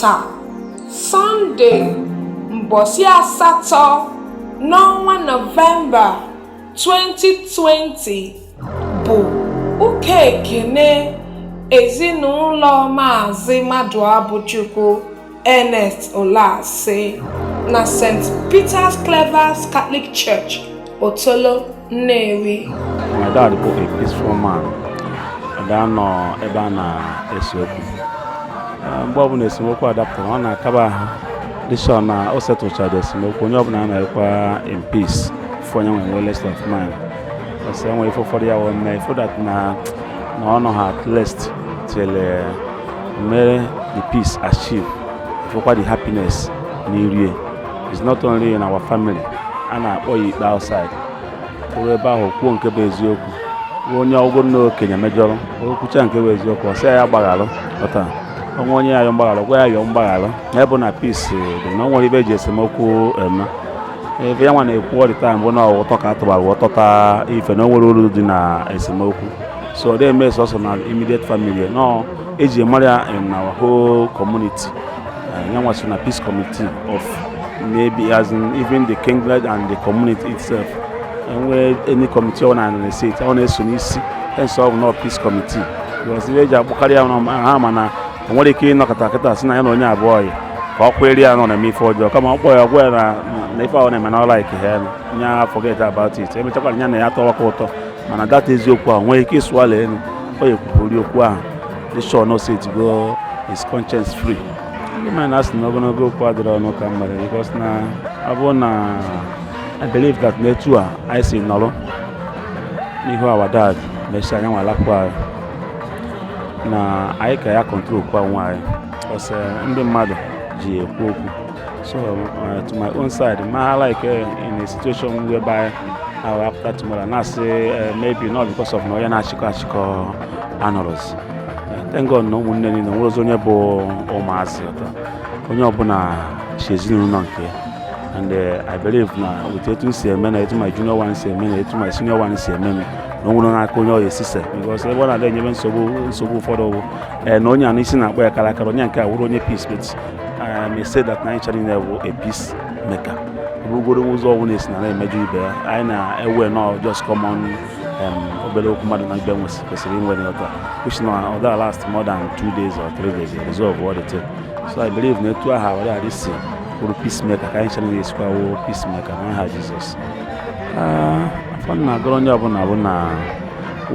Tata, Sọnde, mbọsị 8 n'ọnwa Nọvemba 2020 bụ ụka ekene ezinụlọ Maazị Maduabuchukwu Ernest Ulasi na St. Peter's Clever's Catholic Church, Otolo, Nnewi. My dad bụ a peaceful man. Ọ ga-anọ ebe a na-ese okwu. Mgbe ọbụla esemokwu adapụtara, ọ na-akaba ahụ dị sure na o setụchara esemokwu, onye ọbụla na-ekwa in peace for onye nwe nwee rest of mind. Ọsọ enwe ife ụfọdụ ya wee mee ife that na ọ nọ ha at least till mere the peace achieve, ifekwa the happiness n'irie. It's not only in our family, a na-akpọ ya ikpe outside. Kwuru ebe ahụ kwuo nke bụ eziokwu, onye ọgwụgwọ nna okenye mejọrọ, o kwucha nke bụ eziokwu, ọ sị ya gbaghalụ. Ọta onwe onye ya yọ mgbaghalụ, gwa ya yọọ mgbaghalụ na ebe na peace dị, na o nwere ibe eji esemokwu eme. Ebe ya nwa na-ekwu all the time bụ na ụtọ ka a tụbara ụtọta ife, na o nwere uru dị na esemokwu. So ọ dịghị eme sọsọ na immediate family, nọ eji mara ya in our whole community. Ya nwa so na peace committee of maybe as in even the kingdom and the community itself. Enwere any committee ọ na na steeti ọ na-eso n'isi, hence ọ bụ nọ peace committee, because ihe eji akpọkarị ya na ha ma na o nwere ike ịnọkọta kịta sị na ya na onye abụọ yi ka ọ kwere ya nọ na-eme ife ọjọọ, kama ọ kpọọ ya, gwa ya na ife ahụ na-eme na ọ like ha nya, forget about it. Emechakwara ya na ya tọwakwa ụtọ, mana data eziokwu ahụ nwere ike ịsụala elu, ọ ya ekwupụrụ okwu ahụ dị sure na o setigo his conscience free. Ndị mmadụ na-asị na ogologo okwu adịrọ ọnụ ka mmadụ, because na ọ bụrụ na I believe that n'etu a anyị si nọrọ n'ihu our dad mechaa anyị nwa lapụ anyị, na anyị ka ya control kwa onwe anyị ọsọ ndị mmadụ ji ekwu okwu. So to my own side, ma like in a situation whereby I will after tomorrow na-asị maybe not because of na onye na-achịkọ achịkọ anọrọzi. Thank God na ụmụnne niile nwere ozi onye bụ ụmụazị ụtọ, onye ọbụla chi ezinụlọ nke ya. And I believe na with etu m si eme na etu my junior one si eme na etu my senior one si eme, na o nwere n'aka onye ọ esise, because ebe ọ na-ada enyebe nsogbu ụfọdụ bụ na onye a n'isi na-akpọ ya kara akara, onye nke a wụrụ onye peace. But I may say that na anyị chọrọ niile bụ a peace maker. Ọ bụrụgoro ụzọ ọbụla esi na na-emejọ ibe ya, anyị na-ewe nọ just common obere okwu mmadụ na ibe kwesịrị inwe n'ọta, which na ọ da last more than 2 days or 3 days, resolve all the thing. So I believe na etu aha were adị si bụrụ peacemaker ka anyị chere na-esikwa wụ peacemaker n'aha Jizọs. Afọ m na-agụrụ onye ọbụla bụ na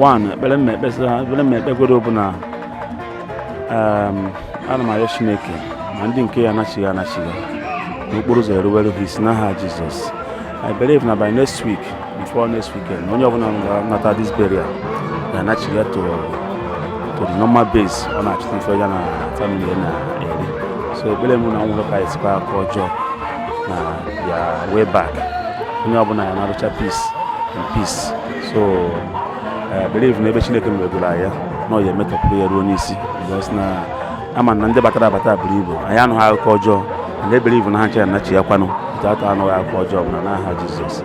one ekpere m ekpesa, ekpere m ekpegoro bụ na ana m arịọ Chineke ma ndị nke ya anachighị anachighị n'okporo ụzọ eruwere ha isi n'aha Jizọs. I believe na by next week, before next weekend, na onye ọbụla nata this burial ga-anachighị to the normal base ọ na-achụta ife ya na family ya na-eri. So ekpere m na nwụrụ ka esikwa aka ọjọọ na their way back, onye ọbụla ya na-arụcha peace in peace. So I believe na ebe Chineke megoro anyị ya na ọ ya emetọpụrụ ya ruo n'isi, because na ama na ndị batara abata buru ibu, anyị anụghị akụkọ ọjọọ, and I believe na ha nche anachi ya kwanụ without anụghị akụkọ ọjọọ ọbụla n'aha Jizọs.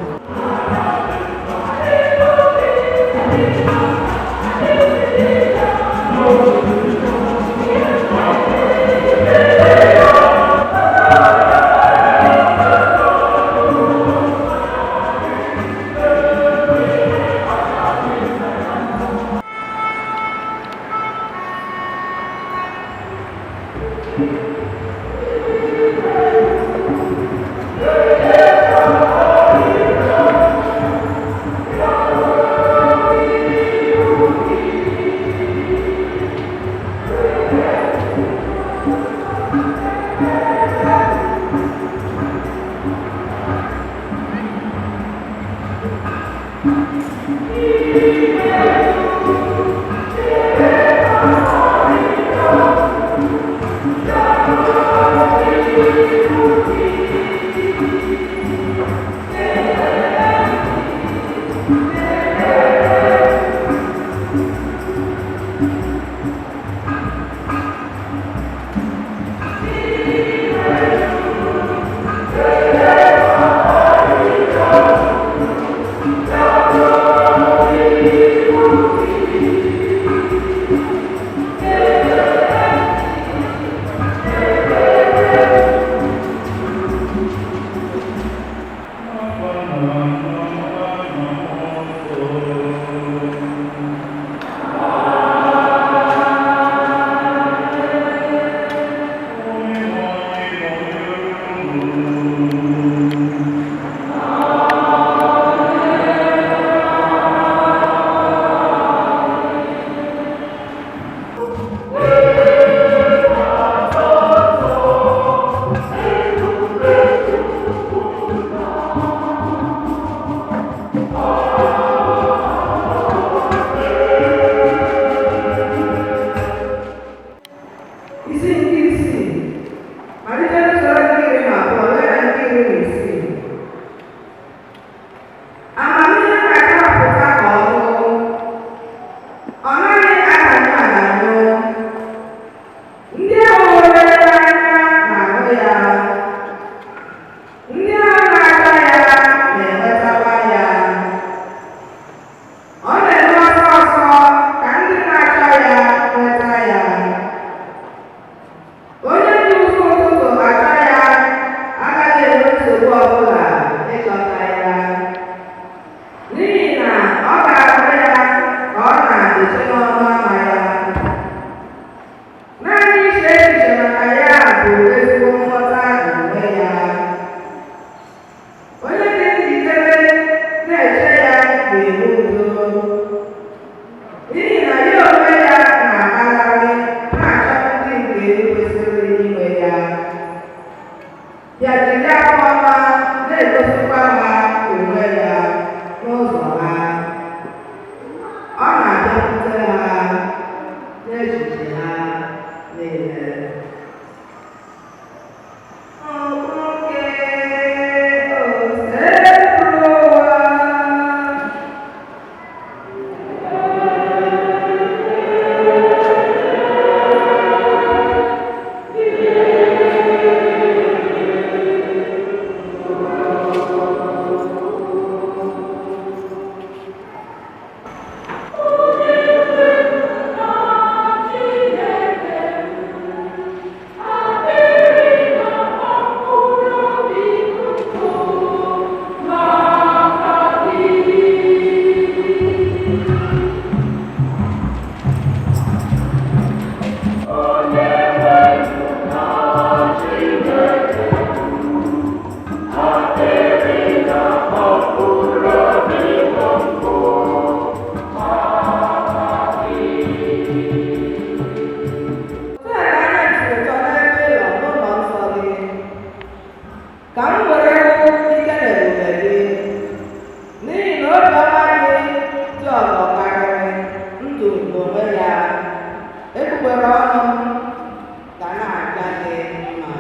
Egbugbere ọnụ m ga na-aja gị mma.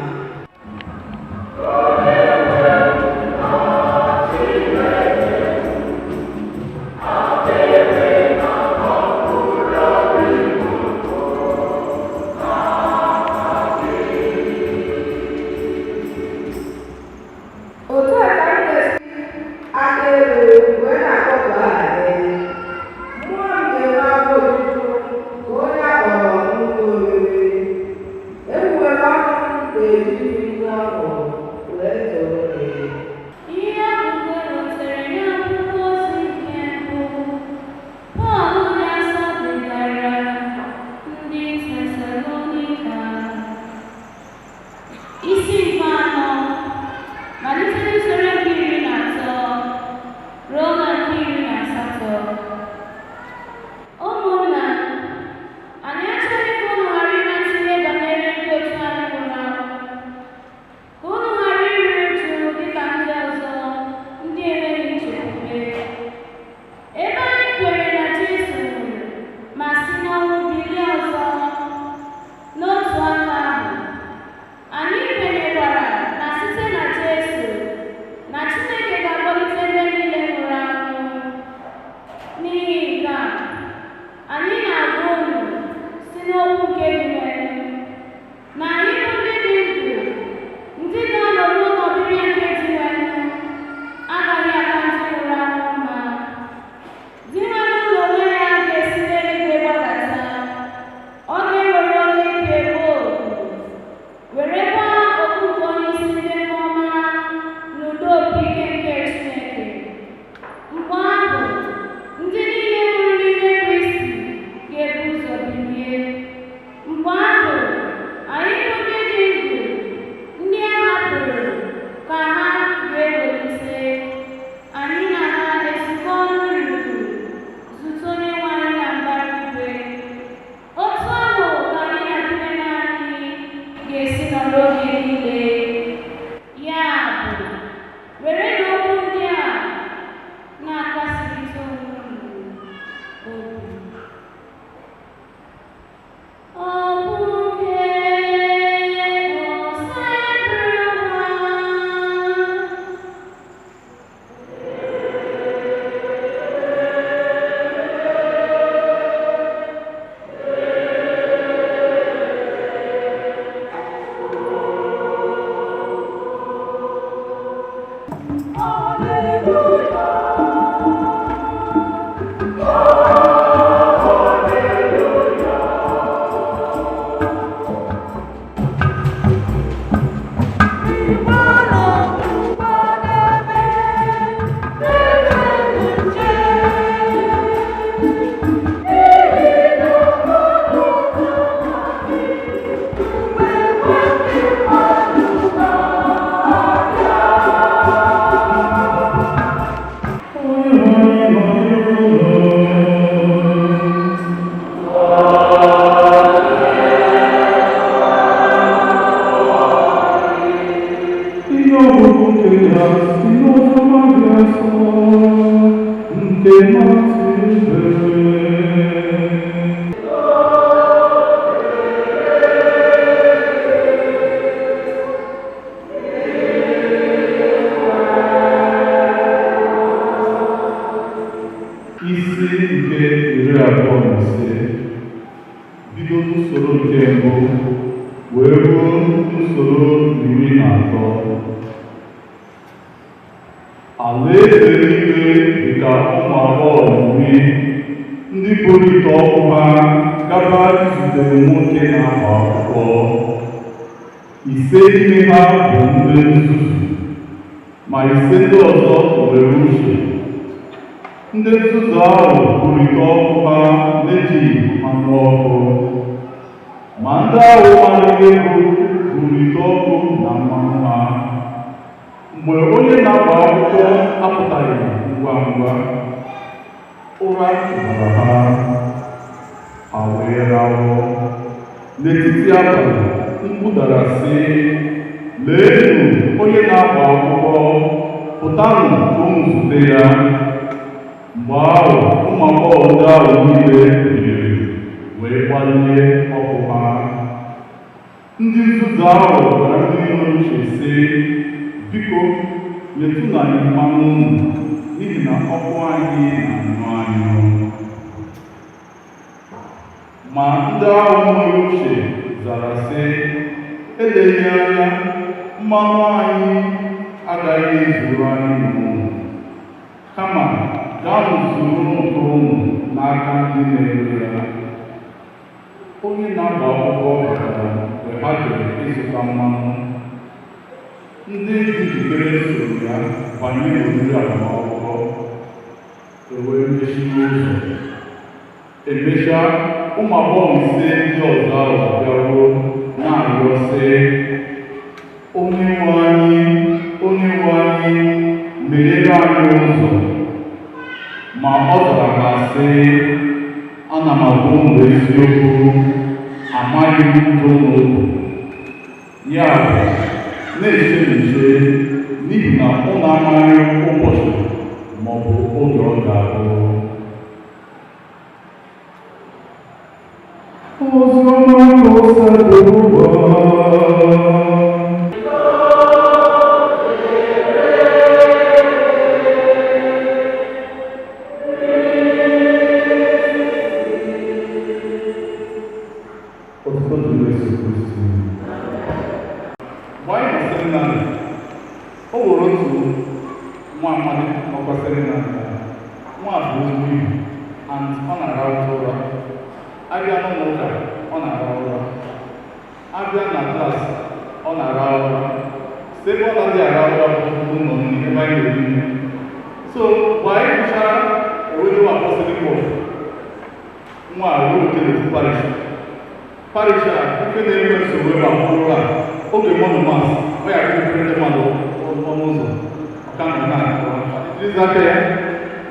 Otu a ka m ga-esi aka elu wee na-akpọku aha gị. Mmụọ m ga-enwe afọ ojuju ka onye a kpọrọ nnukwu oriri. Egbugbere ọnụ m ga-eji mkpu ọṅụ wee too gị. Ihe ọgụgụ rutere n'akwụkwọ ozi nke mbụ Pọl dị asọ degara ndị Tesalonaịka, isi nke anọ, malite n'usoro nke 13 ruo na nke 18. Ụmụnna, anyị achọghị ka unu ghara ịmata ihe banyere ndị otu anyị nwụrụ anwụ, ka unu ghara iru uju dịka ndị ọzọ ndị enweghị nchekwube. Ebe anyị kwere na Jesu nwụrụ ma si n'ọnwụ bilie ọzọ, n'otu aka ahụ, anyị kwenyekwara na site na Jesu na Chineke ga-akpọlite ndị niile nwụrụ anwụ. N'ihi nke a, anyị na-agwa unu si n'okwu nke Dinwenụ, na anyị bụ ndị dị ndụ, ndị ga-anọ ruo n'ọbịbịa nke Dinwenụ, agaghị aka ndị nwụrụ anwụ mma. Dinwenụ n'onwe ya ga-esi n'eluigwe gbadata, ọ ga-ewere olu ike kpọọ oku, werekwa oku onye isi ndị mmụọ ọma na ụda opi ike nke Chineke. Mgbe ahụ, ndị niile nwụrụ n'ime Kristi ga-ebu ụzọ bilie. Mgbe ahụ, anyị bụ ndị dị ndụ, ndị a hapụrụ ka ha ga-ewelite. Anyị na ha ezukọ n'ikuku zute Onyenwe anyị na mbara igwe. Otu ahụ ka anyị na Dinwenụ anyị ga-esi nọrọ oge niile. Ya bụ, werenụ okwu ndị a na-akasịrịta onwe unu obi. Okwu nke Osebụrụwa. Ihe ọgụgụ nke ya si n'Oziọma dị nsọ nke Matiu dere. Isi nke 25, bido n'usoro nke mbụ wee ruo n'usoro 13. Alaeze eluigwe dị ka ụmụ agbọghọ 10 ndị buru ite ọkụ ha gaba izute nwoke na-agba akwụkwọ. 5 n'ime ha bụ ndị nzuzu, ma 5 ndị ọzọ nwere uche. Ndị nzuzu ahụ buru ite ọkụ ha na-ejighị mmanụ ọkụ, ma ndị ahụ mara ihe buru ite ọkụ na mmanụ ha. Mgbe onye na-agba akwụkwọ apụtaghị ngwa ngwa, ụra tụbara ha, ha wee rahụ. N'etiti abalị, mkpu dara sị, leenụ onye na-agba akwụkwọ, pụtanụ ka unu zute ya. Mgbe ahụ, ụmụ agbọghọ ndị ahụ niile biliri wee gbalie ọkụ ha. ahụ gwara ndị nwere uche sị, "Biko, nyetụnụ anyị mmanụ unu, n'ihi na ọkụ anyị na-anyụ anyụ." Ma ndị ahụ nwere uche zara sị, "Eleghị anya mmanụ anyị agaghị ezuru anyị na unu. Kama gaanụ zụrụ nke unu n'aka ndị na-ere ya." Onye na-agba akwụkwọ batara mgbe ha jere ịzụta mmanụ. Ndị dị njikere soro ya banye n'oriri agbamakwụkwọ, e wee mechie ụzọ. Emechaa, ụmụ agbọghọ 5 ndị ọzọ ahụ bịaruo na-arịọ sị, "Onye nwe anyị, onye nwe anyị, meghere anyị ụzọ." Ma ọ zara ha sị, "Ana m agwa unu eziokwu, amaghị m ndị unu bụ. Ya bụ, na-eche nche, n'ihi na unu amaghị ụbọchị maọbụ oge ọ ga-abụ." Oziọma nke Osebụrụwa. Otuto dịrị Jesu Kristi. Mgbe anyị nọ seminarị, o nwere otu nwa amadi nọkwa seminarị. Nwa a bụ ezigbo ibu and ọ na-arahụ ụra. Abịa n'ụlọ ụka, ọ na-arahụ ụra. Abịa na klaasị, ọ na-arahụ ụra. Si ebe ọ na-adịghị arahụ ụra bụ n'ụlọ nri ebe anyị na-eri nri. So mgbe anyị gụchara ewedewe apostolic work, nwa a ruo oke n'ofu parish. Parish a, ife na-enwe nsogbu ebe a bụrụ a oge mọnụ mass, ọ ya mepere ndị mmadụ ọnụ ụzọ, ọka nọ na-akọrọ jirizi aka ya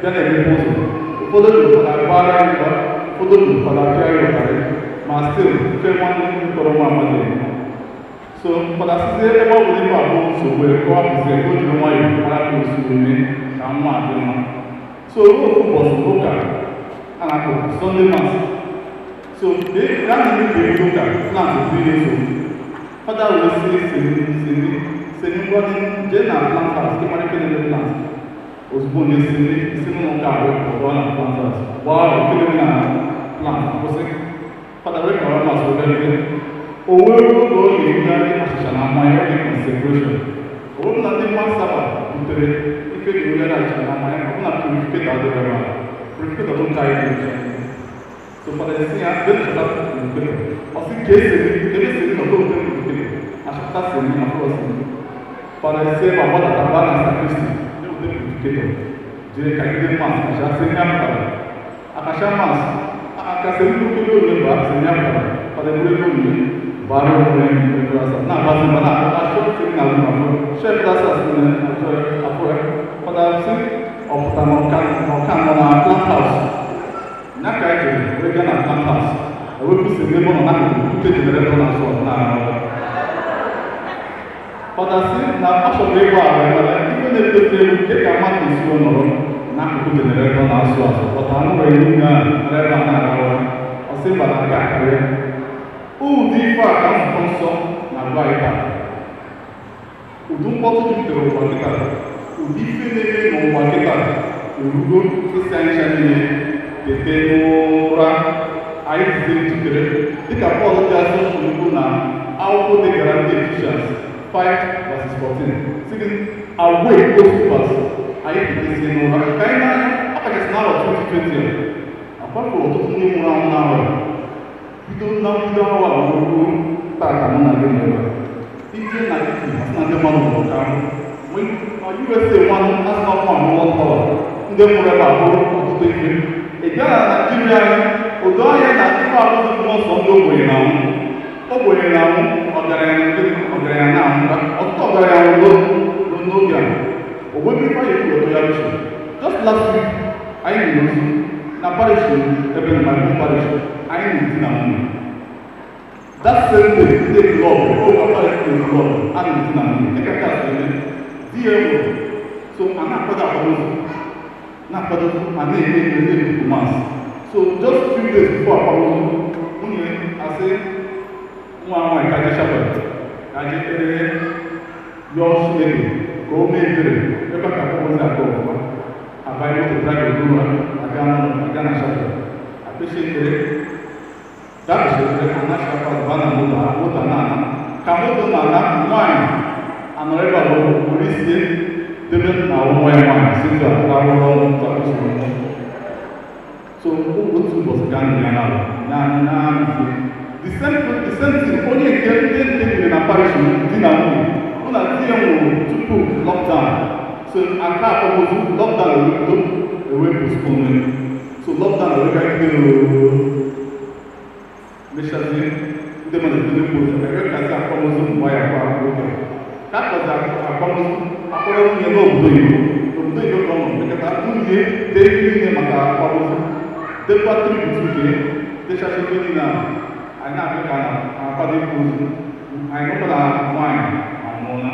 bịa na-emepe ụzọ. Ụfọdụ oge ụfọdụ agbara ya mgba, ụfọdụ oge ụfọdụ apịa ya ụtarị, ma still ife nwanne mkpọrọ nwa amadi eme. So ụfọdụ asịzie ebe ọ bụ ife abụọ nsogbu ya, ka ọ hapụzie ka o jiri nwayọọ mara ka o si eme ka nwa a dị mma. So ruo ofu ụbọchị ụka a na-akpọ Sunday Mass, so ka a na-eme ka ebido ụka plant bụ ihe nsogbu. Fada wee sị seni seni seni, "Ngwa dị, jee na plant house ka mara ife na-eme plant." Ozugbo onye seni isi n'ụlọ ụka wee pụọ na plant house gbaa ofe na plant kwụsị. Fada wee kọrọ mass wee bịa. O wee ruo oge ọ ga-ebugharị achịcha na mmanya, oge consecration, ọ bụrụ na ndị mma saba butere ife ga-ebugharị achịcha na mmanya, ọ bụ na purificator adịghị ebe a. Purificator bụ nke anyị na-eji. So fada esi ya bee chọta purificator. Ọ sị ka eseri ebe seri nọ ka ote purificator achọpụta seri na afọ seri. Fada esi ebe a gbadata baa na sacristy na-ewute purificator, jiri kagide mass kacha seri apụtara akacha mass aka seri nnukwu ego ole bụ seri apụtara. Fada eburu ego onyinye bara onwe ya ego asa na-agbazi mba na-akpọta shọ seri na azụ afọ shọ fada asa seri na afọ afọ. Fada sị ọpụta na ọka na ọka nọ na plant house ya ka anyị jere wee gaa na plant house, ewepụ seri ebe ọ nọ n'akụkụ bute generator na-asụ ọzọ na-arụ ọrụ. Fada sị na ọ chọrọ ịgba agha, mana ife na-edozi elu nke ka mmadụ esi nọrọ n'akụkụ generator na-asụ asụ pọta anụrụ niile a nọrọ ebe a na-arụ ọrụ. Ọ sị mba, na nke a karịa. Ụdị ife a ka nzukọ nsọ na-agwa anyị taa. Ụdị mkpọtụ jupụtara ụwa kịta, ụdị ife na-eme n'ụwa kịta erugo isi anyị cha niile tete n'ụra, anyị dizie njikere dịka Pọl dị asọ kwuru na akwụkwọ degara ndị Ephesians 5 verses 14, sị gị, "Awake, O sleepers." Anyị tetezie n'ụra ka anyị n'anya, ọkachasị n'arọ 2020 a akwapụrụ ọtụtụ ndị nwụrụ anwụ n'arọ bido na mbido awa wee ruo tata. Mụ na gị nọ ebe a, ije na Italy, asị na ndị mmadụ nwụrụ ka ahụ na USA nwanụ, asị na ọkụ ahụ World Power, ndị nwụrụ ebe a bụrụ ọtụtụ ife. Ị bịa na Naijiria anyị, odo anya na ife abụghị mmụọ nsọ. Ndị ogbenye na-anwụ, ogbenye na-anwụ, ọgaranya na ndị ọgaranya na-anwụkwa. Ọtụtụ ọgaranya nwụrụ n'oge a. Ogbebi ife anyị ekwuru ya bishop, just last week anyị nyere ozu na parish ebe na my parish anyị na-eti na nwunye. That same day, ndị club ụka parish ndị club a na-eti na nwunye dịka nke a si eme, di ya nwụrụ. So a na-akwado akwamozu, na-akwado, a na-eme eme, na-ebupu mass. So just few days before akwamozu, nwunye asị nwa nwaanyị ka je chapel. Ka anyị kpere yọọ Chineke ka o mee ebere ebe ka akwamozu aga ọfụma. Abanye moto driver eburu ha aga n'ụlọ, aga na chapel, akpịsị ekpere. Ka akpịsị ekpere, anachakwa ba na moto ha, moto na-ana. Ka moto na-ana, nwaanyị anọrọ ebe a were isie debe na nwa ya nwaanyị si tụ a rụrụ ọrụ ntakwụsịrị mmụọ. So otu ụbọchị ka anyị ya na na na the same thing, onye nke ndị nke biri na parish, di na nwunye hụ na di ya nwụrụ tupu lockdown. So aka akwamozu, lockdown ewebido, ewe postpone. So lockdown ewegagide, mechazie ndị mmadụ ebido mkpozi ewekazi akwamozu. Mgbe ya kwa nwoke ka akọzi akwamozu, akpọrọ nwunye n'obodo oyibo, obodo oyibo ka ọ nọ mekọta nwunye dee ihe niile maka akwamozu, dekwa tribute nke dechacha ife niile ahụ. Anyị na-abịa ka na-akwado ịkwa ozu anyị, nụkwa na nwaanyị anwụọla.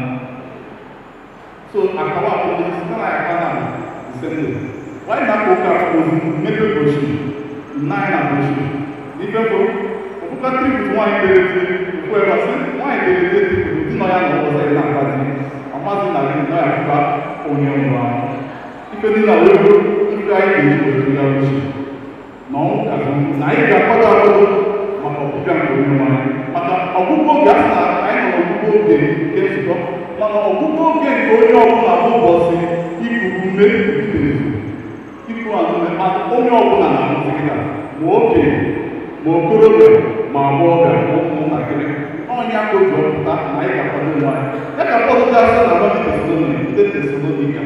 So akawa akwamozu site na ya ka na the same day nwaanyị na-akpa ụka akwamozu, mepe brochure nna anyị na brochure n'ife mkpụrụ ọkpụkpa tribute nwaanyị dere tie okwu ebe a sị nwaanyị dere tie tribute di nọ ya na ụbọchị ya na-akpa di ọmazị na gị nọ ya akpụkpa onye nwụrụ anwụ. Ife niile a wee bụrụ ife anyị ga-eji wee ya uche na ọnwụ kazi na anyị ga-akwado akwado maka ọbịbịa nke onye nwe anyị, maka ọgwụgwụ oge. A sị na anyị nọ n'ọgwụgwụ oge nke nzukọ, mana ọgwụgwụ oge nke onye ọbụla bụ ụbọchị ikuku ume bidoro iku ume. Onye ọbụla na-anwụzi kịta, ma okenye, ma okorobịa, ma agbọghọbịa, ma ụmụntakịrị. Ọnya ka o ji ọpụta na anyị ga-akwado onwe anyị. Ya ka Pọl ji asị na ndị Tesalonika,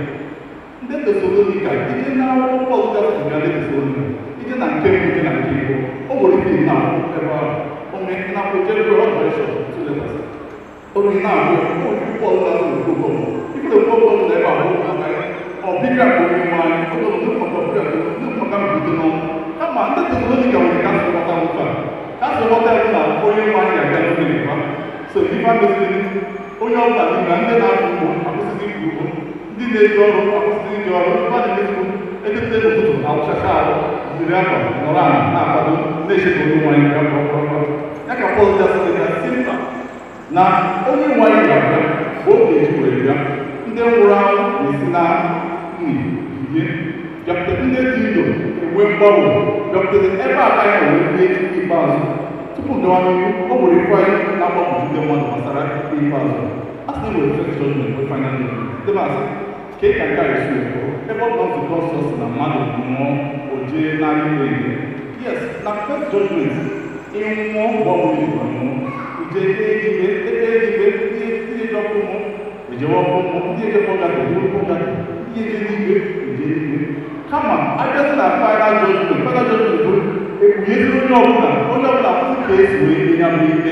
ndị Tesalonika, ije na akwụkwọ Pọl ji asị ga ndị Tesalonika, ije na nke mbụ, ije na nke mbụ, o nwere ike ị na-akwụ ebe ahụ ome na-akwụ jere ọ dụrụ short two letters onye na-agụ ya. O nwere ike Pọl ji asị na okwu ife na okwu na ebe ahụ ọbịbịa nke onye nwe anyị, oge ndị maka ọbịbịa nke ndị maka mbilite n'ọnwụ. Kama ndị Tesalonika nwere ka asị ghọta nwoke a, ka asị ghọta ya bụ na onye nwe anyị ga-abịa n'oge nkwa. So ife a meziri, onye ọbụla n'ime ndị na-akọ ugbo akwụsịghị ịkọ ugbo, ndị na-eji ọrụ akwụsịghị iji ọrụ. Ife a na-emezigbo, edepụta n'ụtụtụ, awụchacha ahụ, jiri akwa nọrọ ala na-akwado, na-eche ka onye nwe anyị bịa kpọrọ ya. Ka Pọl ji asị ya si mba na onye nwe anyị ga-abịa bụ oge eji were bịa. Ndị nwụrụ anwụ na-esi na nri bilie bịakwute ndị dị ndụ, enwe mgbanwe bịakwute ebe a ka anyị nwere ikpe ikpeazụ. Tupu gawa n'ihu, o nwere ife anyị na-agbagwoju ndị mmadụ gbasara ikpe ikpeazụ. A sị na enwere first judgment, nwee final judgment. Ndị asị ka ka nke a esi wee ebe ọ bụ na nzukọ nsọ si na mmadụ nwụọ, o jee n'ala ikpe ikpe. Yes, na first judgment, ịnwụọ mgbe ọ bụla ijikwa nwụọ, ije ekpe ikpe, ekpe ikpe. Ndị eje ọkụ mmụọ ejewe ọkụ mmụọ, ndị eje purgatory ejewe purgatory, ndị eje n'ikpe eje n'ikpe. Kama abịazi na final judgment, final judgment bụ ekpugheziri onye ọbụla, onye ọbụla akwụsị ka esi wee kpe ya bụ ikpe.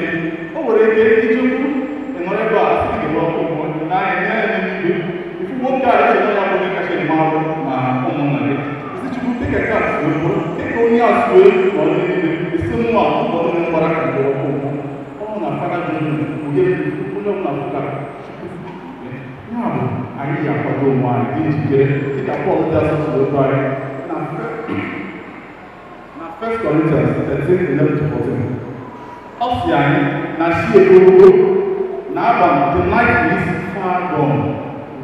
O nwere ike ijekwu ịnọrọ ebe a, asị gị gebe ọkụ mmụọ n'anya nye ya n'ikpe. Ifu nwoke a eche na ya bụ onye kacha eme arụ na ụmụnna gị, isi Chukwu dịka nke a si wee bụrụ, dịka onye a si wee nọ n'ikpe, isi mmụọ a ụfọdụ ndị mgbara ka nke ọkụ mmụọ ọ na final judgment onye onye ọbụla fụ ka Chukwu ya bụ. Anyị ga-akwado onwe anyị, dị njikere, dịka Pọl dị asọ si wee anyị na 1 Corinthians 13, 11 to 14. Ọ sị anyị na chi egologo na abalị, the night is far gone,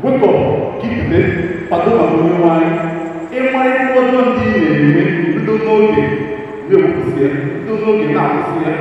wake up, gịpụte, kwado maka onye nwe anyị. Ịmara ife ọjọọ ndị ị na-eme, bido n'oge na-ewepụsị ya, bido n'oge na-akwụsị ya.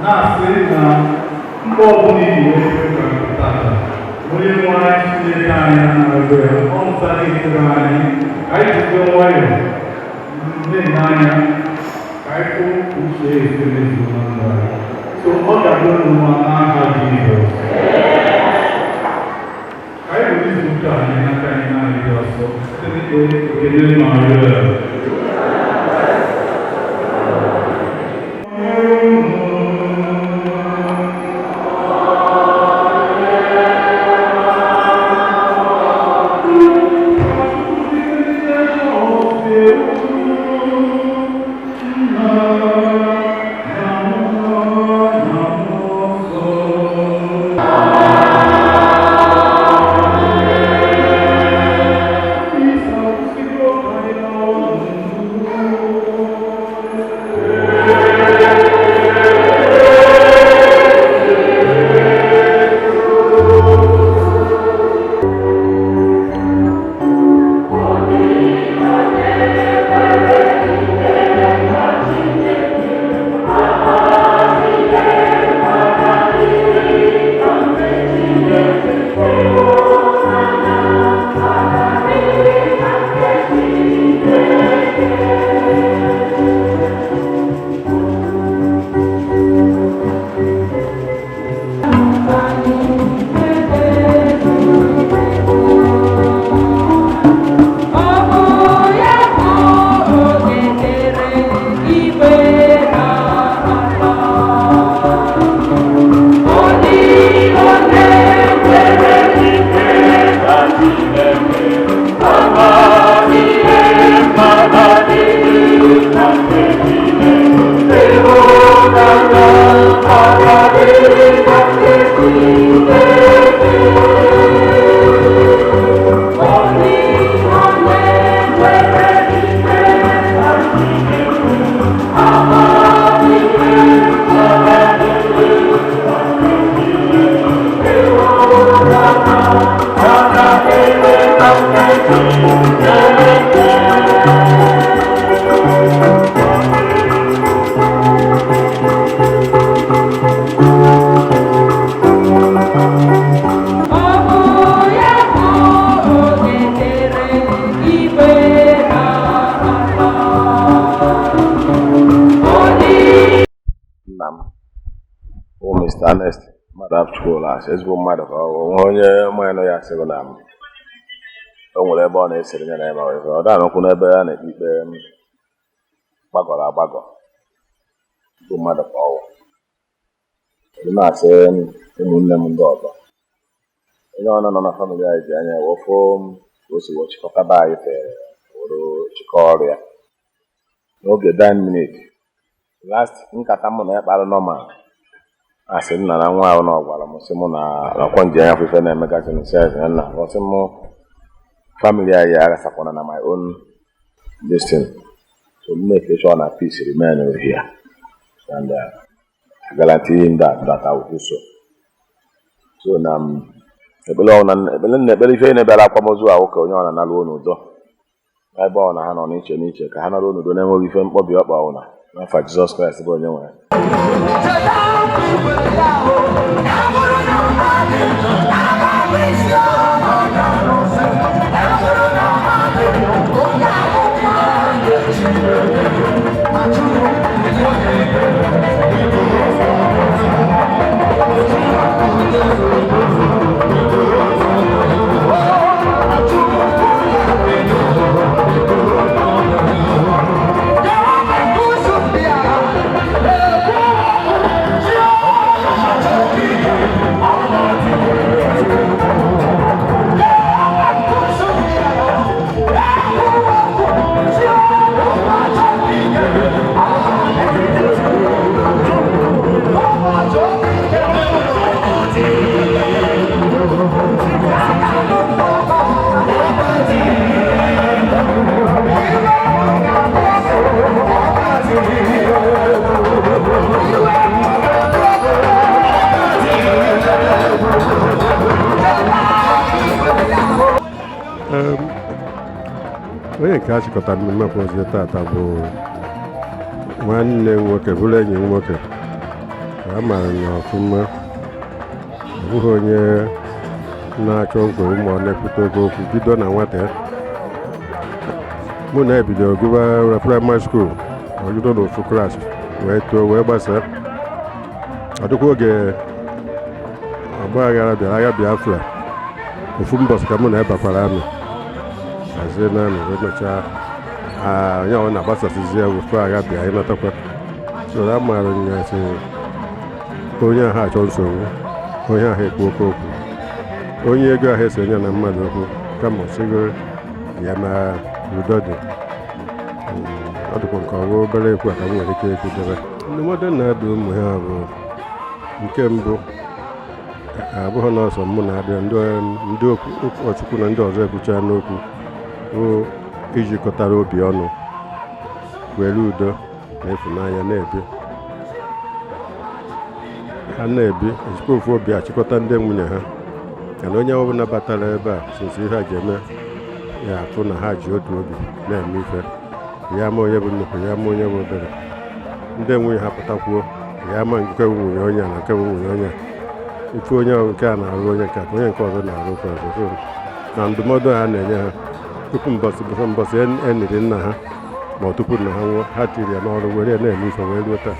Na-asị na mba ọbụla iyi wee ka tata onye nwe anyị Chineke anyị na-arịọ ya ọ mụtara ekpere anyị ka anyị jikwa nwayọọ na-ene anya ka anyị kwụ uche esi emezu na ndụ anyị. So ọ ga-abụ mma n'aha Jizọs. Ka anyị were izu ụka anyị n'aka anyị na-arịọ ọsọ site n'ikpe ekele ma arịọ ya. Ọ bụ ya bụ onye kere igwe na ala. Ọ dịghị onye nwere ike ka Chineke. Amamihe mmadụ adịghị ka nke Chineke. Ịhụnanya mmadụ adịghị ka nke Chineke. Ọ bụ ya bụ onye kere igwe na ala. Ọ dịghị Nna m bụ Mr. Ernest Mmadụabụchukwu Ulasi, ezigbo mmadụ ka ọ bụ. Onwe onye mmanya nọ ya asịghị na m o nwere ebe ọ na-esere ya na ya ma ọ da-anọkwu n'ebe a na-ekpe ikpe m gbagọrọ agbagọ. Ezigbo mmadụ ka ọ bụ. Ndị na-asị ụmụnne m ndị ọzọ, onye ọ nọ na family anyị ji anya wee fụ m. Ka o si wee chịkọtaba anyị fere were chịkọ ọrụ ya n'oge that minute last nkata mụ na ya kpara normal. Asị nna na nwa ahụ na ọ gwara m sị mụ na ọkwọ nje ya ife na-emegasị m, sị eze nna, ọ sị mụ family anyị aghasakwana na my own this thing, so make sure na peace remain here, and I guarantee him that I will do so. So na ekpere ọ na ekpere na ekpere ife na-ebịara akwamozu ahụ ka onye ọ na-analụ n'udo ebe ọ na ha nọ n'iche n'iche, ka ha nọrọ n'udo na-enweghị ife mkpọbi ọkpa ọbụla, n'afa Jizọs Kraịst bụ onye nwere. Onye nke a chịkọtara mmemme akwamozu tata bụ nwanne m nwoke, bụrụ enyi m nwoke a maara ya ọfụma. Ọ bụghị onye na-achọ nkwe ma ọ na-ekwute oke okwu. Bido na nwata ya, mụ na ebido gụba primary school, ọ bido n'ofu class wee too wee gbasaa. Ọ dịkwa oge ọgba aghara bịara, agha Biafra, ofu mbọsị ka mụ na ebakwara amị hazie na amị wee mechaa onye ọ na-agbasasịzi ya ofu agha bịa ịnatakwa. So a maara ya sị onye ahụ achọ nsogbu, onye ahụ ekwu oke okwu, onye ego ahụ ese onye na mmadụ okwu, kama ọ sịgo ya ma udo dị. Ọ dịkwa nke ọwa obere ekwu a ka m nwere ike ekwudebe. Ndụmọdụ na-adụ ụmụ ya bụ nke mbụ, abụghị n'ọsọ mụ na-abịa, ndị ụkọchukwu na ndị ọzọ ekwucha n'okwu bụ ijikọtara obi ọnụ were udo na ịfụnanya na-ebi. Ha na-ebi ejikwa ofu obi achịkọta ndị nwunye ha, kana onye ọbụla batara ebe a sinsi ihe a ji eme ya afụ na ha ji otu obi na-eme ife ya, ma onye bụ nnukwu ya, ma onye bụ obere. Ndị nwunye ha pụtakwuo ya, ma nke bụ nwunye onye a na nke bụ nwunye onye a, ife onye nke a na-arụ, onye nke a ka onye nke ọzọ na-arụ ofe ọzọ. So na ndụmọdụ ha na-enye ha tupu mbọsị eniri nna ha, ma ọ tupu nna ha nwụọ, ha tiri ya n'ọrụ were ya na-eme ife wee ruo taa.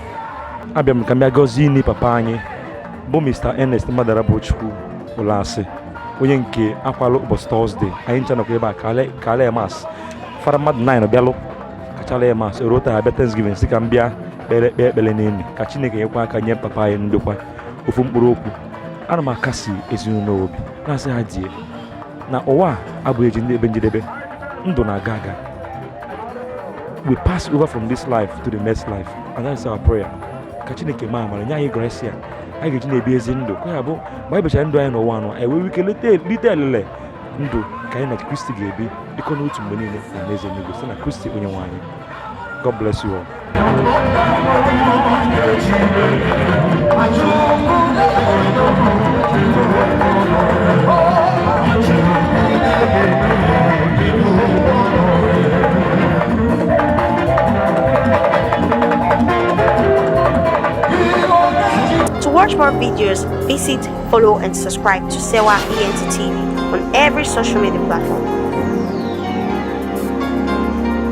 Abịa m ka m bịa gọzie ini papa anyị bụ Mr. Ernest Maduabuchukwu Ulasi, onye nke akwalụ ụbọchị Thursday. Anyị ncha nọkwa ebe a ka ale mass. Fara mmadụ 9 bịalụ kachala ya mass eruo taa, abịa Thanksgiving, si ka m bịa kpere kpee ekpere n'enyi ka Chineke nyekwa aka nye papa anyị ndokwa. Ofu mkpụrụ okwu ana m akasi ezinụlọ obi na-asị ha die na ụwa a abụghị eji ndị ebe njedebe. Ndụ na-aga aga. We pass over from this life to the next life, and that is our prayer, ka Chineke maa amara nye anyị grace ya anyị ga-eji na-ebi ezi ndụ, ka ya bụ mgbe anyị bechara ndụ anyị n'ụwa anọ, anyị wee ike lite elele ndụ ka anyị na Kristi ga-ebi dịkọ n'otu mgbe niile na n'eze eluigwe, site na Kristi onye nwe anyị. God bless you all. To watch more videos, visit, follow, and subscribe to Sewa ENT TV on every social media platform.